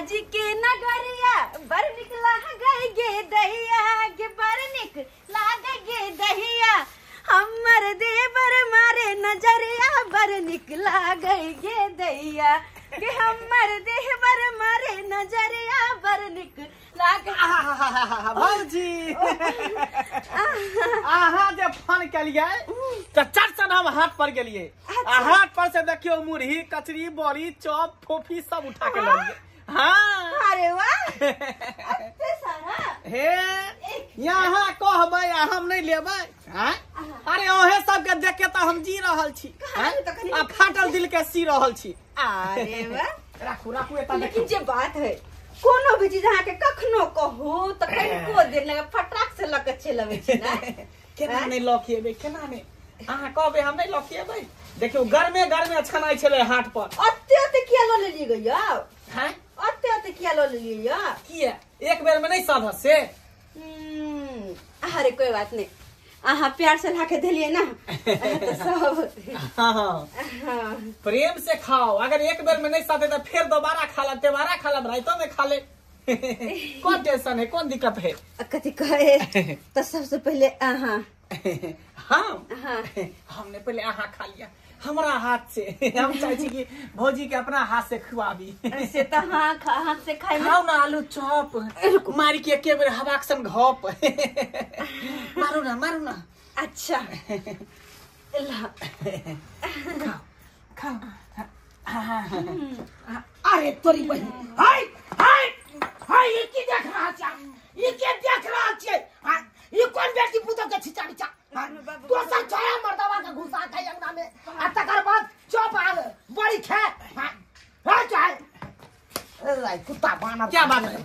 जी के नगरिया बड़ निक लागे गे दहिया गे बड़ निक लागे गे दहिया हमर देवर मारे नजरिया बड़ निक लागे गे दहिया गे हमर देवर मारे नजरिया बड़ निक लागे। भौजी अहाँ जे फोन केलियै तऽ चार हम हाट पर गेलियै आ हाट पर से देखियौ मुरही कचरी बड़ी चॉप फोफी सब उठा के लऽ। हाँ अरे वाह एते सारा हे यहाँ कहबै आ हम नहीं लेबै। हाँ अरे ओहे सबके देख के तऽ हम जी रहल छी आ फाटल दिल के सी रहल छी। अरे वाह राखू राखू एता। लेकिन जे बात है कोनो भी चीज अहाँ के कखनो कहू तऽ कनिको देर लगे फटाक से लऽ के चलि अबै छी ना। केना नहि लऽ के एबै केना नहि अहाँ कहबै हम नहि लऽ के एबै। देखियौ गर्मे गर्मे छनाइ छलै हाट पर। अते अते किया लऽ लेलियै गै यौ? हैं अते अते किया लऽ लेलियै यौ? किया एक बेर में नहीं साधत से? अरे कोई बात नहीं अहाँ प्यार से ला के देलियै ना तो सब। हाँ प्रेम से खाओ अगर एक बेर में नहीं साधे तो फिर दोबारा खा ले तेबारा खा ले रातों में खा ले। कौन टेंशन है कौन दिक्कत है? कथी कहे तो सबसे पहले अहाँ। हाँ हमने पहले अहाँ खा लिया हमारा हाथ से। हम चाहे छी कि भौजी के अपना हाथ से खुआबी। से तो हाँ हाथ से खाई खाओ ना आलू चॉप मारी के एके बेर हवाक सन घप। मारू ना मारू ना। अच्छा खाओ खाओ। अरे तोरी बहिन हाय हाय हाय ई की देख रहल छी ई के देख रहल छी? ई कोन बेटी पुतोह के छिचारी चा दोसर छोरा मर्दवा के घुसा के अंगना में आ तकर बाद चॉप आ बड़ी खे। हां चाहे अरे कुत्ता बानर क्या बात है?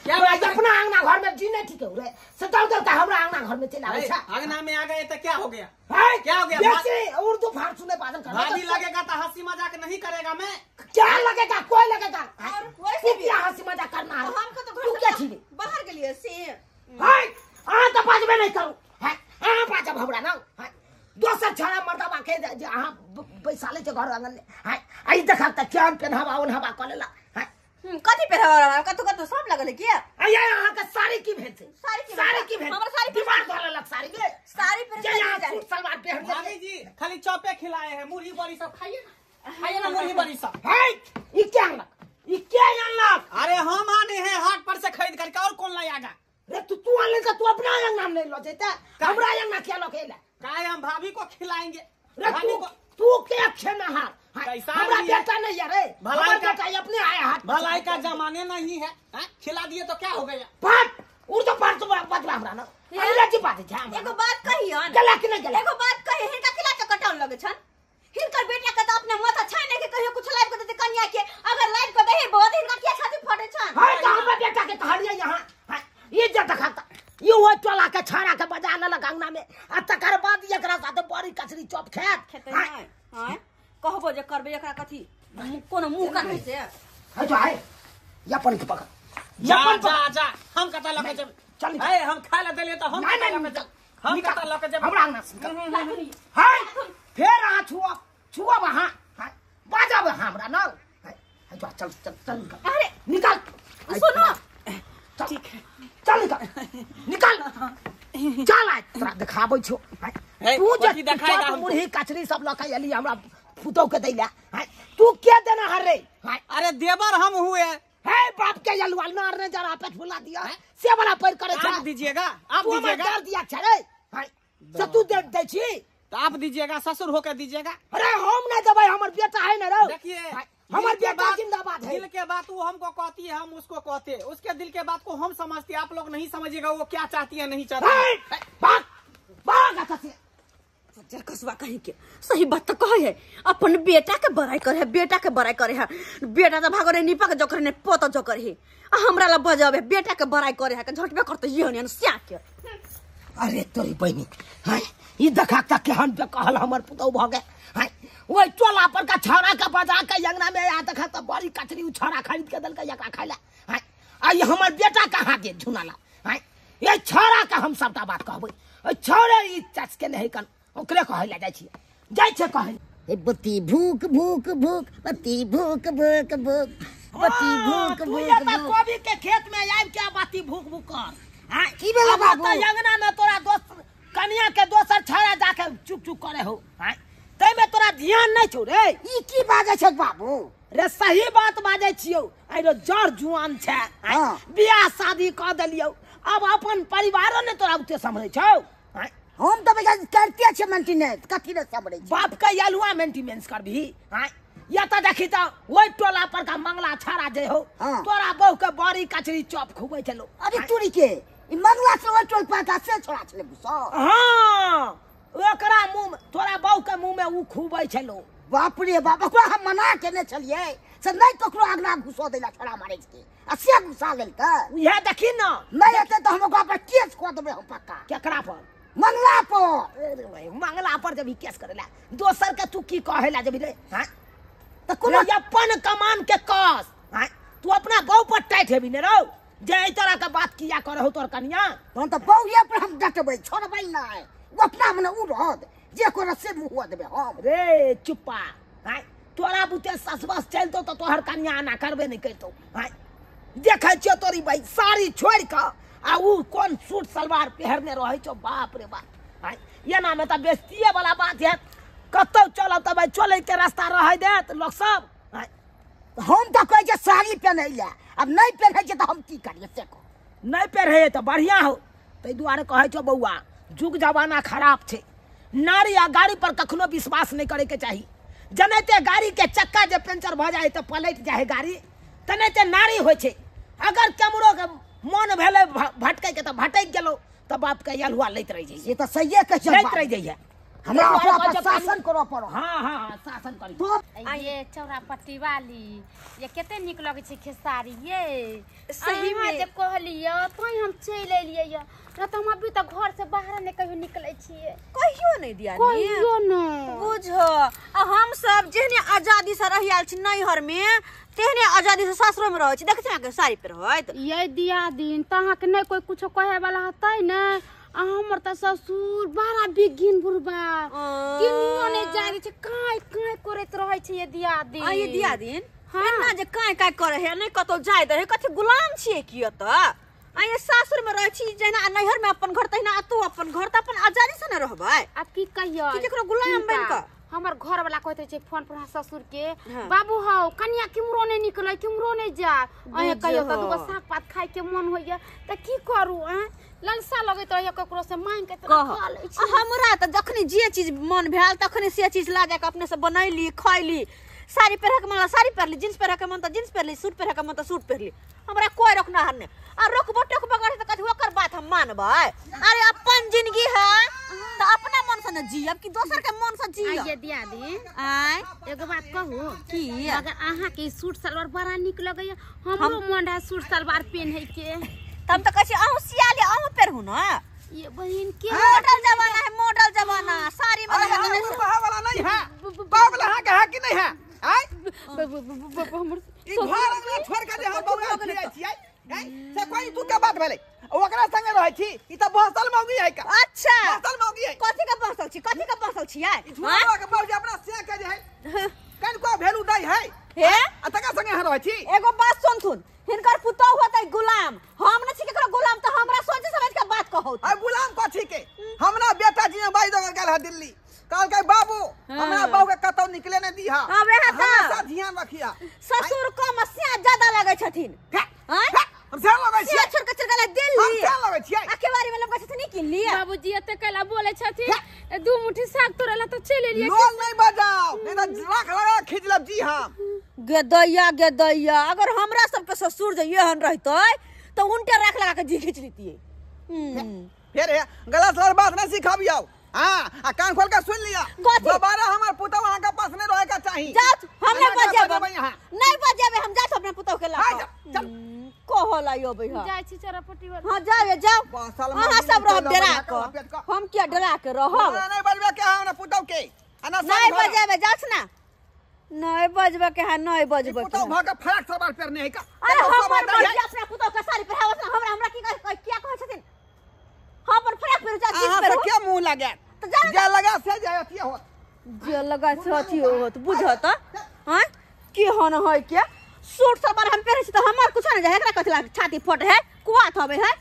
क्या बात अपना अंगना घर में जी नहीं ठीक हो रे से दौड़ दौड़ के हमरा अंगना घर में चल आवे छा। अंगना में आ गए तो क्या हो गया? है क्या हो गया? बेसी उर्दू फारसी में बादल कर भाभी लगेगा तो हंसी मजाक नहीं करेगा मैं। क्या लगेगा कोई लगेगा और वैसे भी हंसी मजाक करना है हमको तो घर से से बाहर के लिए से हाय आ तो बाजबे नहीं करू। हाय आ बाजब हमरा ना। दोसर छड़ा मर्दवा के जे अहाँ बैसाले छै घर आंगन में। हाय आई देखा त केहन पेनहवा ओनहवा क लेला। हाय कथी पेनहवा कतौ कतौ सब लगल किया? आया अहाँ के साड़ी की भेल छै? साड़ी की भेल? हमर साड़ी दीवार धर लेलक साड़ी में। साड़ी पर जे अहाँ सूट सलवार पहन के भाभी जी खाली चॉपे खिलाए हैं मुरही बड़ी सब खाइए ना खाइए ना मुरही बड़ी सब। हाय ई के अनलक ई के अनलक? अरे हम आने हैं हाट पर से खरीद करके और कौन लाएगा? रे तू तू आनले त तू अपना अंगना में नहीं ल जैता हमरा अंगना किया ल के एला? काहे हम भाभी को खिलाएंगे। रे तू के खेनहार? हमरा बेटा नहीं है रे भलाई का बेटा अपने आया हाथ। भलाई का जमाने नहीं है खिला दिए तो क्या हो गया? फट उड़ तो फाड़ तो बदला हमरा ना अंग्रेजी बात छै। एगो बात कहियन गला कि नहीं गला? एगो बात कहि हिनका खिला के कटाउन लगे छन हिनकर बेटा के तो अपने माथा छै ने के कहियो कुछ लाइव के देते कन्या के अगर लाइव के दही बहुत हिनका किया छाती फटे छन? हाय तो हमरा बेटा के कहलिए यहां ये जे देखता ये वो चला के छाड़ा के बजा लेलक अंगना में आ तकर बाद एकरा साथे बड़ी कचरी चॉप खात खेते नहीं। हां कहबो जे करबे एकरा कथी कोनो मुंह कान से हाय जो हाय अपन के पकड़ जा जा जा हम कता लके जब चल ए हम खा ले देलिए त हम नहीं हम कता लके जब हमरा अंगना से हाय फेर अहाँ छुआ छुआ हां बाजब हमरा ना। हाय जो चल चल चल निकल। अरे निकल सुनो ठीक है चल निकल निकल चल आ तोरा देखाबै छौ। तू जे देखाएगा मुरही कचरी सब लऽ के एली हमरा पुतोह के दैला। तू के देना हर रे? अरे देवर हम हुए हे बाप के यलवाल ना ने जरा पेट फुला दिया से वाला पैर करे छा। आप दीजिएगा आप दीजिएगा कर दिया छै रे। से तू दे दै छी तो आप दीजिएगा ससुर होकर दीजिएगा। अरे हम नहीं देबै हमर बेटा है ना रे। देखिए हमार बेटा जिंदाबाद है। दिल के बात वो हमको कहती है हम उसको कहते हैं उसके दिल के बात को हम समझते हैं आप लोग नहीं समझिएगा वो क्या चाहती है नहीं चाहती है। भाग भाग अच्छा से जर कसवा कहीं के सही बात तो कहे है अपन बेटा के बड़ाई करे है बेटा के बड़ाई करे है बेटा तो भागो रे निपक जोकर ने पोत जोकर है आ हमरा ला बजावे बेटा के बड़ाई करे है के झटबे करते ये ने स्या के। अरे तोरी बहिनी हाय ई देखा त केहन पे कहल हमर पुतौ भ गए। हाय ओइ टोला पर का छौड़ा के बजा के अंगना में आ देखा त बड़ी कचरी उ छौड़ा खरीद के देलकै एकरा खाइला। हाय आ ई हमर बेटा कहाँ के झुनाला? हाय ये छौड़ा के हम सबटा बात कहबै ओइ छौड़े ई चस के नहीं कन ओकरे कहै ला जाइ छियै जाइ छै कहै। हे बत्ती भूख भूख भूख बत्ती भूख भूख भूख बत्ती भूख तू भूख ये त भूख। कोबी के खेत में आबि के बाती भूख भूख कर। हां की भेलै बाबू? त अंगना में तोरा दोस्त कनिया के दोसर छाड़ा जाके चुप चुप करे हो। हां तै में तोरा ध्यान नहीं छौ रे। ई की बाजै छै बाबू? रे सही बात बाजै छियौ। आइरो जर जुआन छै। हाँ। बियाह शादी क देलियौ, अब अपन परिवारो ने तोरा उते सम्हरै छौ। हाँ। हम तऽ बेटा करते छियै मेंटेनेंस, कथी ने सम्हरै छै? बाप के अलुआ मेंटेनेंस करबिही? हाँ या त देखी त ओइ टोला पर का मंगला छाड़ा जे हो। हाँ। तोरा बहू के बड़ी कचरी चॉप खुबै छलो। अरे तोरी के ई मंगला से ओइ टोल पर का से छोड़ा छलै बुसो। हाँ ओकरा मुंह तोरा बहू के मुंह में उ खुबै छलो। बाप रे बाप, ओकरा हम मना केने छलियै से नहि ककरो आगना घुसो दैला छोड़ा मारै के, आ से घुसा लेलकै। उहे देखी न नहि हेतै तऽ हम ओकरा पर केस कऽ देबै हम पक्का। केकरा पर? मंगला पर। मंगला पर जब केस करेला दोसर के तू की कहेला जब रे? हाँ तऽ कोनो अपन कमान के कस। हाँ तू अपना बहू पर टाइट हेबी ने रौ, जे एहि तरह के बात किया करहु तोर कनिया। तहन तऽ बौए पर हम डटबै, छोड़बै नहि। ओ अपना मने उ रहत जे करत से मुँह देबै हम। रे चुप्पा, हाँ तोरा बुते ससबस चलतौ तऽ तोहर कनिया आना करबे नहि करतौ। हाँ देखै छियौ तोरी भाई साड़ी छोड़ि कऽ आ उ कोन सूट सलवार पहिरने रहै छौ। बाप रे बाप, हाँ एना में तऽ बेइज्जतीये वाला बात हैत। कतौ चलब तऽ भाई चलै के रास्ता रहै देत लोक सब। हाँ हम तऽ कहै छियै साड़ी पहिनै लए, आब नहि पहिनै छै तऽ हम की करियै से कहू? नहि पहिरै तऽ बढ़िआँ हो। ताहि दुआरे कहै छौ बौआ, जुग जमाना खराब छै। नारी आ गाड़ी पर कखनो विश्वास नहि करैके चाही। जनाहिते गाड़ी के चक्का जे पंचर भऽ जाइ तऽ पलटि जाइ है गाड़ी, तेनाहिते नारी होइ छै। अगर केम्हरो के मन भेलै भटकै के तऽ भटकि गेलौ, तऽ बाप के अलुआ लैत रहि जाइ से तऽ सहिए कहै छै लैत बाबू। रहि जाइए। हमरा ताहि दुआरे अपना कहै पर छौ शासन करऽ पड़त। हाँ हाँ हाँ शासन करी। तो ये चौरा पट्टी वाली ये कते नीक लगै छै खेसारी ये। सही अहाँ में। जे कहलियै तैं हम चलि एलियै ये, न तऽ हम अभी तक घर से बाहर नहि कहियो निकलै छियै। कहियो नहि दियादनी, कहियो नहि। बुझ आ हम सब जेहने आजादी से रहि आयल छी नैहर में, तेहने आजादी से सासुरो में रहै छी। देखै छी अहाँके साड़ी पहिरैत। ये दियादिन तऽ अहाँके नहि कोइ कुछो कहै वाला हेतै ने। आ हमर तऽ ससुर बड़ा बिघिन बुढ़बा, किनियो नहि जाय दै छै, काँय काँय करैत रहै छै ये दियादिन। आ ये दियादिन हाँ। एना जे काँय काँय करै है, नहि कतौ जाय दै है, कथी गुलाम छियै की एतऽ? आ ये सासुर में रहै छी जेना नैहर में अपन घर तहिना एतौ अपन घर, तऽ अपन आजादी से ने रहबै। आब की कहियो की केकरो गुलाम बनि कऽ? हमर घर वाला कहैत रहै छै फोन पर ससुर के, हाँ। बाबू हौ कनिया किम्हरो नहि निकलै, किम्हरो नहि जाय। अहें कहियो तऽ दूगो साग पात खाय के मन होइया तऽ की करू? आँय ललसा लगैत रहैया ककरो से मांगि के तऽ कह खा लै छी। आ हमरा तऽ जखनी जे चीज मन भेल तखनी से चीज ला जाके अपने से बनैली खैली। साड़ी पहिरके मन साड़ी पहिरली, जींस पहिरके मन तऽ जींस पहिरली, सूट पहिरके मन तऽ सूट पहिरली। हमरा कोइ रोकनाहर नहि। आ रोकबो टोकबो करे तऽ कथी ओकर बात हम मानबै? अरे अपन जिंदगी है तऽ अपना मन से न जियब कि दोसर के मन से आ जियब? ये दियादिन आँय एगो बात कहू की? अगर अहाँके ई सूट सलवार बड़ा नीक लगैया, हमरो मन रहे सूट सलवार पहिनै के। तऽ हम तऽ कहै छी अहूँ सिया लिअ, अहूँ पहिरू न। ये बहिन के मॉडल जमाना है, मॉडल जमाना, साड़ी में अरे रहत यहाँ नहि। कहे वाला नहीं है, बाप अहाँ के है कि नहीं है? आय हमर ई घर अंगना छोड़ के जे हम बौआ फिरै छियै, आय से कोई तू के बात भेलै? ओकरा संगे रहै छी, ई तऽ बहसल मौगी है का। अच्छा बहसल मौगी है। कथी के बसल छी, कथी के बसल छियै? ई झुलवा के बाबूजी अपना से के जे है कनको वैल्यू दै है। हे आ तका संगे अहाँ रहै छी। एगो बात सुनथुन, हिनकर पुतोहु होतै गुलाम, हम न छी केकरो गुलाम, तऽ हमरा सोचि समझ के बात कहौ। आ गुलाम कथी के? हमरा बेटा जी बाई दऽ गेल है दिल्ली, कहलकै बाबू हमरा बहू के कतौ निकले नहि दीहा, हाँ, वएह तऽ। हमेशा ध्यान रखिया। ससुर कम सिया ज्यादा लगै छथिन। आँय? हम से लगै सिया छियै, छोड़ के चलि गेलै हम दिल्ली। से लगै छियै। आ केबारी में लमकै छथिन, ई कीन लिअ। बाबूजी एते कैला बोलै छथिन, दू मुट्ठी साग तोड़ैला तऽ चलि एलियै। लोल नहीं बजाओ, नहीं तऽ लाख लगा खींच लब जी हम। गेदैया गेदैया, अगर हमरा सबके ससुर जे एहन रहितै तऽ उनटे राख लगा के जी खींच लितियै। फिर हे गलत सलत बात नहीं सिखाबियौ। हाँ आ कान खोल के सुन लिया, कथी? दोबारा हमर पुतहु अहाँ के पास नहीं रहे के चाही। जाउ, हम नहि अहाँ के बजेबै, बजेबै अहाँ। नहि बजेबै हम, जाउ अपना पुतहु के लऽ हाँ, कऽ। जा, चल। कहऽ अबै है। जाइ छी चौरा पट्टी वाला। हाँ जाउ जाउ, बसल अहाँ मौगी सब रहब निकलि डरा अबै कऽ, है, कऽ। हम किया डरा के रहब? हमरा नहीं बजबै के है ना पुतहु के, आ ना नहीं सब घर। बजेबै, जाउ ना। नहीं बजबै के है, नहीं बजबै के पुतहु है। भऽ के फराक सलवार पहिरने है का। अरे कतौ हमर सलवार दै है। मर्जी अपना पुतहु के साड़ी पहिराबस ना, हमरा हमरा की किया कहै छथिन? हम अपन फराक पहिरू, जा जींस अहाँ से पहिरू। के मुँह लगायत? तऽ जा जे लगा से जाय अथिये होत। जे लगा से अथी होत बुझत। हां की होन होय के सूट सलवार हम पहिरै छी त हमर कुछ नै जाय, एकरा कथि लाग छाती फट है कुआत हवे है।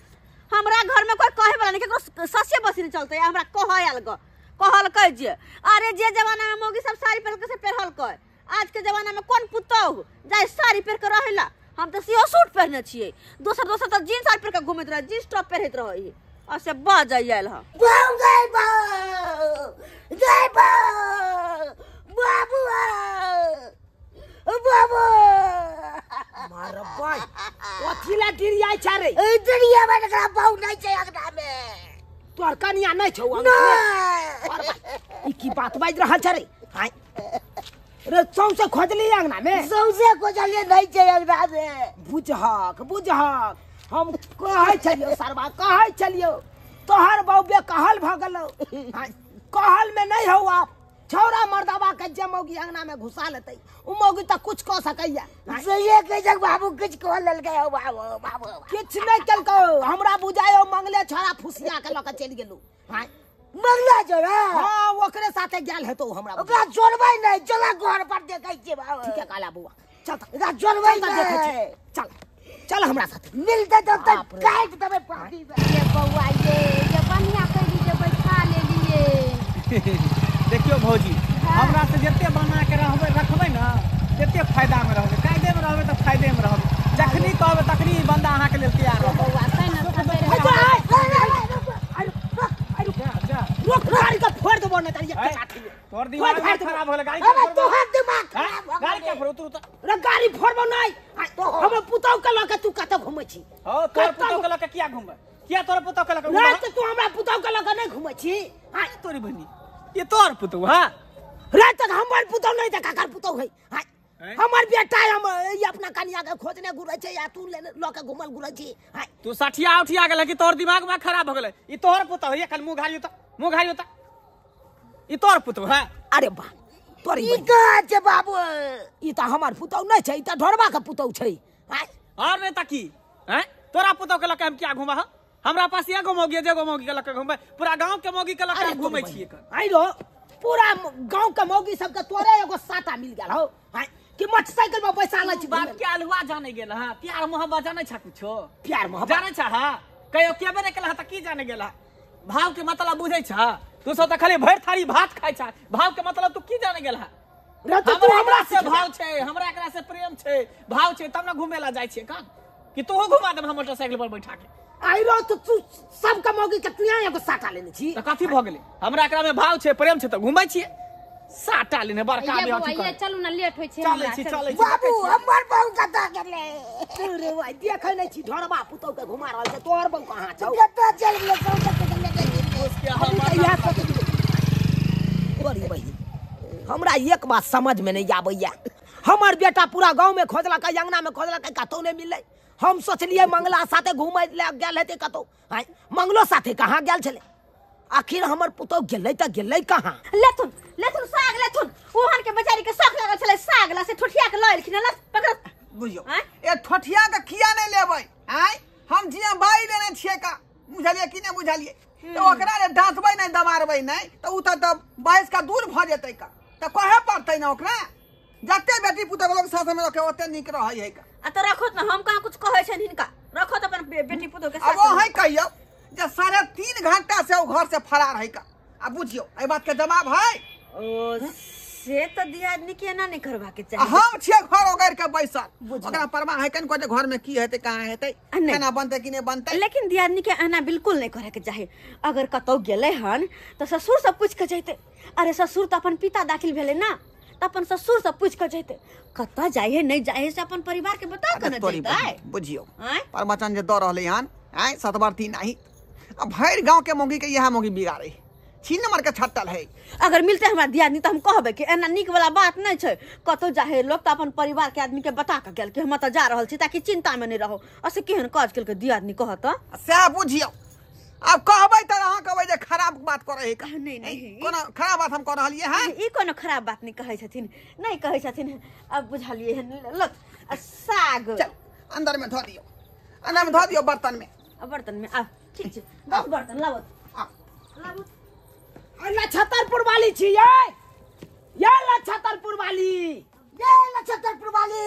हमरा घर में कोई कहे वाला नहीं, केकरो ससे बसी नहीं चलते। हमरा कह आयल ग कहलकै जे अरे जे जमाना में मौगी सब साड़ी पहिर के से पहिरलकै, आज के जमाना में कोन पुतोहु जाय साड़ी पहिर के रहेला। हम त सेहो सूट पहिरने छियै, दोसर दोसर त जींस आर पहिर के घुमैत रहै, जींस टॉप पहिरैत रहै आ से बाजै आयल हँ। बाबू गए बाबू जय बाबू बाबू मारबै कथी ला डिरियाइ छै रे? डिरियाबै एकरा बहु नै छै अंगना में। तोहर कनिया नै छौ अंगना में? ई की बात बाजि रहल छै रे? हाय रे सौंसे खोजली अंगना में? सौंसे खोजलियै नै छै अंगना में। बुझहक बुझहक, हम कहै छलियौ सरबा, कहै छलियौ तोहर बहु बेकहल भऽ गेलौ। कहल में नहीं हौ आप, छौरा मर्दाबा के जे मौगी अंगना में घुसा लेतै उ मौगी त कुछ कह सकैया। सहिए कहै छै बाबू, किछ कह लेलकै हौ बाबू? बाबू किछ नहि केलकौ, हमरा बुझायो मंगले छौरा फुसिया के लऽ के चलि गेलौ। हां मंगला छौरा? हां ओकरे साथे गेल हेतौ। हमरा ओकरा जोड़बै नहि, चल घर पर देखै छियै बाबू। ठीक है काला बुआ, चल ओकरा जोड़बै नहि, चल चल हमरा साथे मिलतै तब तक काटि देबै पानी में। ये बौआ ये जे बढ़िया कहि जे बैठा लेलिए। देखियो भौजी, हमरा से जते बना के रहबै रखबै ना तते फायदा में रहबै, कायदे में रहबै त फायदे में रहबै। जखनी कहबै तखनी बंदा अहाँ के लेल तैयार रहब। बौआ तै ना रोक गाड़ी के फोड़ देबो ना तारी एक लाठी। तोर दिमाग खराब होले गाड़ी के, तोहर दिमाग खराब हो गाड़ी के फोड़ उतर उतर रे गाड़ी फोड़बो नै। हमर पुतौ के लऽ के तू कतौ घुमै छी? हो तोर पुतौ के लऽ के किया घुमबै? किया तोर पुतौ के लऽ के घुमबै? नै त तू हमरा पुतौ के लऽ के नै घुमै छी? हां तोरी बहिनी ये तोर पुतौ? हां रे त हमर पुतौ नै त ककर पुतौ है? हां हमर बेटा हम ई अपना कनिया के खोजने घुरै छै या तू लऽ के घुमल घुरै छी? हां तू सठिया उठिया गेल कि तोर दिमाग में खराब हो गेलै? ई तोहर पुतौ है, कल मुंह घारियो त मुंह घारियो त ई तोर पुतौ है? अरे बा तोरी ई कहाँ छै बाबू? ई त हमर पुतौ नै छै, ई त ढोरबा के पुतौ छै। और नै त की हैं तोरा पुतौ के लऽ के हम किया घुमा? हमरा पास एगो मौगी जेगो मौगी के लऽ के घुमबै, पूरा गांव के मौगी के लऽ के हम घुमै छियै। आई रो पूरा गांव के मौगी सब के तोरे एगो साटा मिल गेल हौ कि मोटरसाइकिल पर बैसा लै छी। बाप के अलुआ जाने गेल हां, प्यार मोहब्बत जानै छ कुछो? प्यार मोहब्बत जानै छ? हां कहियो केबे नै केलह त की जाने गेल? भाव के मतलब बुझै छ? तू सब त खाली भरि थारी भात खाइ छ, भाव के मतलब तू की जाने गेल? रे त तू हमरा से भाव छै, हमरा एकरा से प्रेम छै, भाव छै तब न घुमे ला जाइ छियै। का कि तोहो घुमा देब हम मोटरसाइकिल पर बैठा के? आई रो त तू सब के मौगी के तू एगो साटा लेने छी त कथी भ गेलै? हमरा एकरा में भाव छै प्रेम छै त घुमै छियै। साटा लेने बड़का ये बौआ ये चलू ना लेट होय छै। चलै छी चलै छी बाबू। हमर बहु कतऽ गेलै? रे भाई देखै नै छी ढोरबा पुतौ के घुमा रहल छै, तोहर बहु कहाँ छौ? कतऽ चलि गेलै? सौंसे बड़ी बहिन हमरा एक बात समझ में नहीं आबैया, हमर बेटा पूरा गांव में खोजलकै, अंगना में खोजलकै, कतौ नहीं मिललै। हम सोचलियै मंगला साथे घुमै लए गेल हेतै कतौ, आँय मंगलो साथे कहाँ गेल छलै? आखिर हमर पुतौ गेलै त गेलै कहाँ? लेथुन लेथुन साग लेथुन, ओहन के बेचारी के शौक लागल छलै साग ला से ठोठिया के ल एलखिन। ल पकड़ बुझियौ ए ठोठिया के किया नै लेबै? आँय हम जिया बाई लेने छियै का बुझलियै कि नै बुझलियै? त ओकरा जे डांटबै नै दबारबै नै त उ त बाइस का दूर भ जेतै का, त कहे पड़तै ना ओकरा। जते बेटी पुतौ लोग साथ में रखे ओते नीक रहै है का। आ त रखो न, हम कहाँ कुछ कहै छनि हिनका, रखो त अपन बेटी पुतौ के साथ। अब ओ है कहियौ जे 3.5 घंटा से ओ घर से फरार है का। आ बुझियौ एहि बात के जवाब है? ओ से त दियादनी के एना नहीं करबा के चाही। हम छियै घर ओगारि के बैसल, ओकरा परवाह है कन को घर में की हेतै कहाँ हेतै, खाना बनतै कि नहीं बनतै। लेकिन दियादनी के एना बिल्कुल नहीं करे के चाही। अगर कतौ गेलै हन त ससुर सब पूछ के जैते। अरे ससुर त अपन पिता दाखिल भेलै ना, त अपन ससुर सब पूछ के जैते कतऽ जाइ है नहीं जाइ है, से अपन परिवार के बता के न जैते। बुझियौ परवचन जे द रहलै हन आँय 7 बार 3 आही, अब भरि गांव के मौगी के इएह मौगी बिगाड़े छीन नंबर के छट्टल है। अगर मिलते हमरा दियादनी त हम कहबै कि एना नीक वाला बात नहीं छै, कतौ जाहे लोग त अपन परिवार के आदमी के बता के गेल कि हम त जा रहल छी ताकि चिंता में नहीं रहो। असे केहन काज केलकै दियादनी कहत सएह बुझियौ। अब कहबै त अहाँ कहबै जे खराब बात करै है का? नहीं नहीं कोनो खराब बात हम कह रहलियै हन? ई कोनो खराब बात नहीं कहै छथिन, नहीं कहै छथिन। अब बुझलियै हन। ल साग चल अंदर में धो दियौ, अंदर में धो दियौ बर्तन में। बर्तन में आ ठीक छै, 10 बर्तन लाबो लाबो। छतरपुर वाली छी ये, ये लछतरपुर वाली, ये लछतरपुर वाली।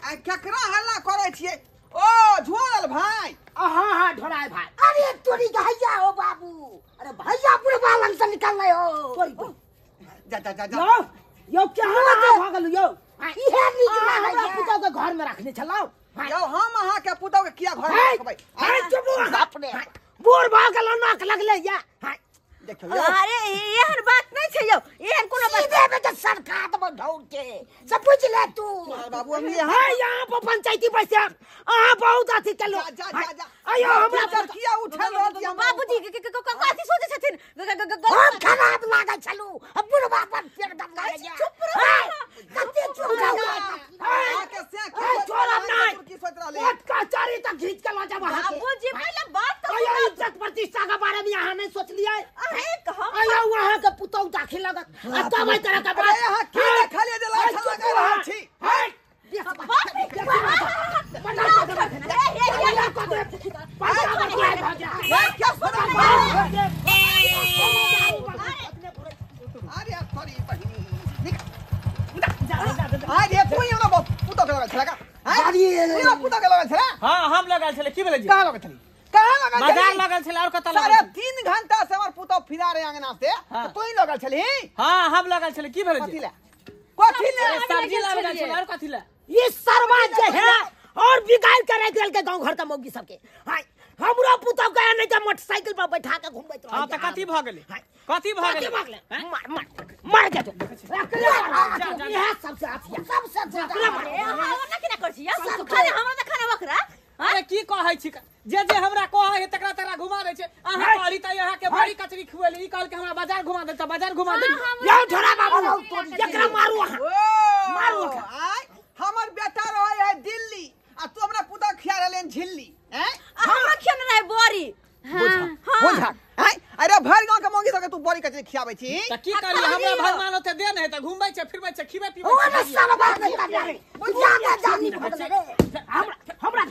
आ केकरा हल्ला करै छियै? ओ झोरल भाई। हां हां ढोराय भाई। अरे तोरी भैया हो बाबू, अरे भैया बुढ़वा लंग से निकल रहे हो। जा जा जा जा। यो यो क्या भऽ गेल यो? इहे नीक हमरा पुतौ के घर में रखने छलौ। यो हम अहाँ के पुतौ के किया घर में रखबै? अरे चुप रहो बाप रे, बूढ़ भऽ गेल नाक लगले या। देखियौ अरे एहन बात नहीं छै यौ, एहन कोनो बात सीधे में तो सरकार दबो ढौर के सब बुझ ले तू। बाबू हम यहाँ यहाँ पर पंचायती पैसे अहाँ बहुत अथी केलौ। जा जा जा। अयो हमरा पर किया उठल रहल छी? बाबूजी के कथी सोचै छथिन? हम खराब लागै छलू, हम बुढ़वा पर पेट दम लागै। चुप रहो, कते चुप रहो। अहाँ के से छोड़ब नहीं, की सोच रहले? कोर्ट कचहरी तक घीच के ल जाब अहाँ के। बाबूजी पहिले बात तो अयो इज्जत प्रतिष्ठा के बारे में अहाँ नहीं सोचलियै। अरे हम अयो वहाँ के पुतौ दाखिल लगत आ तब एहि तरह के बात। अरे अहाँ की देखलियै जे लाठी लगा रहल छी? अरे सॉरी बहिनी, अरे तू हमरा पुतौ के लगल छला का? अरे पुतौ के लगल छला? हां हम लगल छले। की भेलै जी? कहाँ लगल छली? कहाँ लगल छली? बाजार लगल छले और कत लगल? साढ़े 3 घंटा से हमर पुतौ फिरा रहे अंगना से, तो तू ही लगल छली? हां हम लगल छले। की भेलै जी? कथी ले? कथी ले? सब्जी लगल छले और कथी ले? ये सरवा जे है और बिगाड़ के रख देल के गांव घर के मौगी सबके। हाय हमरो पुतौ के नहीं त मोटरसाइकिल पर बैठा के घुमबैत रहै। हां त कथी भ गेलै? कथी भ गेलै? मार मार मार जा इहे सबसे अथिया सबसे ज्यादा हमरा केना कर छी खाली हमरा त खाना बकरा। अरे की कहै छी? जे जे हमरा कहै है तकरा तकरा घुमा दै छै। अहाँ कहली त यहाँ के बड़ी कचरी खुएली, ई कहल के हमरा बाजार घुमा दे त बाजार घुमा दे। यौ ढोरा बाबू एकरा मारू अहाँ, मारू अहाँ। आय हमर बेटा रहै है दिल्ली आ तू हमरा पुतौ खिया रहले झिल्ली। हैं हमरा खियाने रहे बड़ी। हां बुझा। आय अरे भर गांव के मौगी सबके तू बड़ी कचरी खियाबै छी त की कहली? हमरा भगवान ओते दे नै त घुमबै छै फिरबै छै खिबै पीबै ओ न साला बात नहीं कर रे, बुझा के जानी पड़ले रे। हमरा हमरा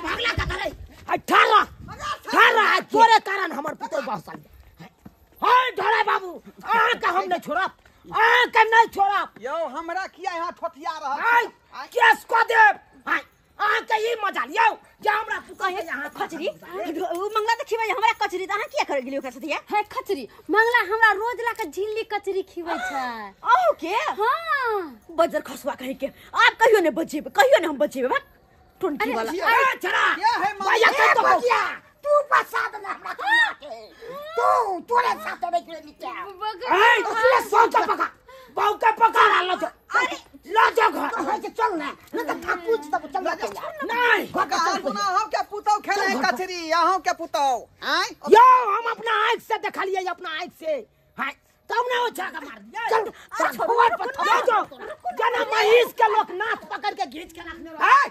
भागला का रे। 18 18 तोरे कारण हमर पुतौ बहसल। हाय ढोरा बाबू अहाँ के हम नहीं छोड़ब, अहाँ के नहीं छोड़ब। यौ हमरा किया यहाँ ठोठिया रहल? हाय केस क देब। हाय अहाँ के ई मजा लियौ जे हमरा पुतौ के यहाँ खचरी उ मंगला त खिबै हमरा कचरी त अहाँ किया करे गेलियै ओकरा साथे? हे खचरी मंगला हमरा रोज ला के झिल्ली कचरी खिबै छै। अहू के? हां बजर खसुआ कहि के आप कहियो ने बचेबे, कहियो ने हम बचेबे। भाग टोनकी वाला। अरे छड़ा भैया के तो भैया तू बसा दे हमरा कन्या के, तू तोरे साथ नहीं खेली क्या? ए तू सौ के पका बहु के पका ल जो। अरे ल जो घर कहै के चल ना, न त ठाकुर सब चल ना। नहीं सुना हम के पुतौ खेले कचरी, अहाँ के पुतौ। आय यो हम अपना आंख से देखलियै, अपना आंख से। हाय तब ना ओ छड़ा मार दिया। चल चल पत्थर जो जना महीष के लोग नाथ पकड़ के घींच के रखने रहे। हाय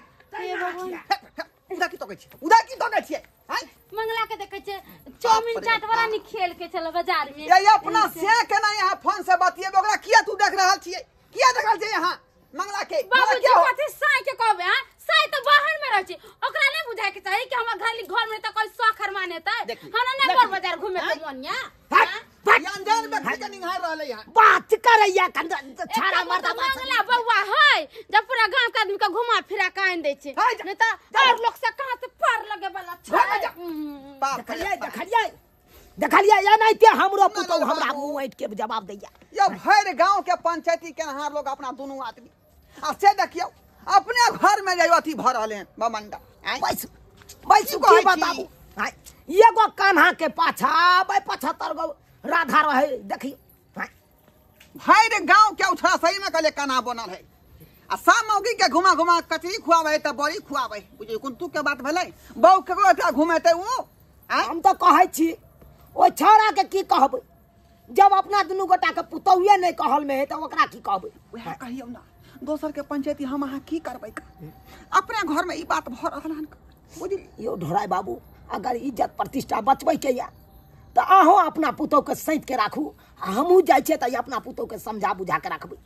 उदा की तकै छी? उदा की तकै छी? हाय मंगला के देखै छै चाउमीन चाट बड़ा नी खेल के चल बाजार में। ये अपना से केना यहाँ फोन से बतियेबे ओकरा किया तू देख रहल छियै? किया देख रहल छियै यहाँ मंगला के? बाबूजी कथी साई के कहबे? हां साई त बाहर में रहै छै, ओकरा नहीं बुझाय के चाही कि हमर घर घर में त कोई शौक हरमान हेतै। हमरा नै बर बाजार घुमे के मन या। अनजान व्यक्ति के निहार रहले यहाँ बात करैया छाड़ा मर्दा मंगला बौआ है जब पूरा गांव के आदमी के घुमा फिरा के आनि दै छै, नहीं त और लोग से कहां से पार लगे वाला छै। देखलियै देखलियै देखलियै या नहीं ते हमरो पुतौ हमरा मुंह ऐठ के जवाब दैया। यो भरि गांव के पंचायती केनहार लोग अपना दुनू आदमी आ से देखियौ अपने घर में जाइयो अथी भ रहले हैं बमंडा। बैस बैस की बताबू? एगो कान्हा के पाछा 75 गो राधा रहे। देखियो भरि गांव के उठा सही में कहले कान्हा बनल है आ सब मौगी के घुमा घुमा कचरी खुआबै त बड़ी खुआबै। बुझियो कोन तू के बात भेलै? बहू केकरो एकटा घुमेतै उ? हम त कहै छी ओइ छौड़ा के की कहबै, जब अपना दुनू गोटा के पुतौए नहीं कहल में है त ओकरा की कहबै? वएह कहियौ ना, दोसर के पंचायती हम अहाँ की करबै? अपने घर में ई बात भ रहल हन बुझली। यो ढोराय बाबू अगर इज्जत प्रतिष्ठा बचबै के या त अहों अपना पुतौ के सैत के राखू, हमहूँ जाइ छियै त अपना पुतौ के समझा बुझा के राखबै।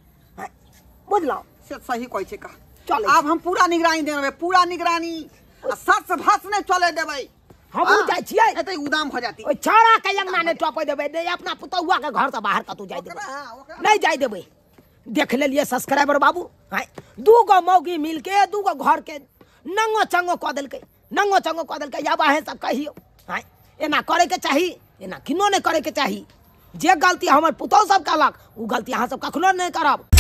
बुझलहुँ? से सही कहै छै का। चलै आब हम पूरा निगरानी देबै, पूरा निगरानी, आ सस भस नहि चले देबै। हमहूँ जाइ छियै। एते उदाम भऽ जाती। ओहि छौड़ा के अंगना नहि टपै देबै, नहि अपना पुतहुआ के घर से बाहर कतहु जाय देबै, नहि जाय देबै। देख लेलियै सब्सक्राइबर बाबू, आँय 2 गो मौगी मिलके 2 गो घर के नंगो चंगो कऽ देलकै, नंगो चंगो कऽ देलकै। आब अहें सब कहियौ, आँय एना करैके चाही? एना किनो नहि करैके चाही। जे गलती हमर पुतहु सब कहलक ओ गलती अहाँ सब कखनो नहि करब।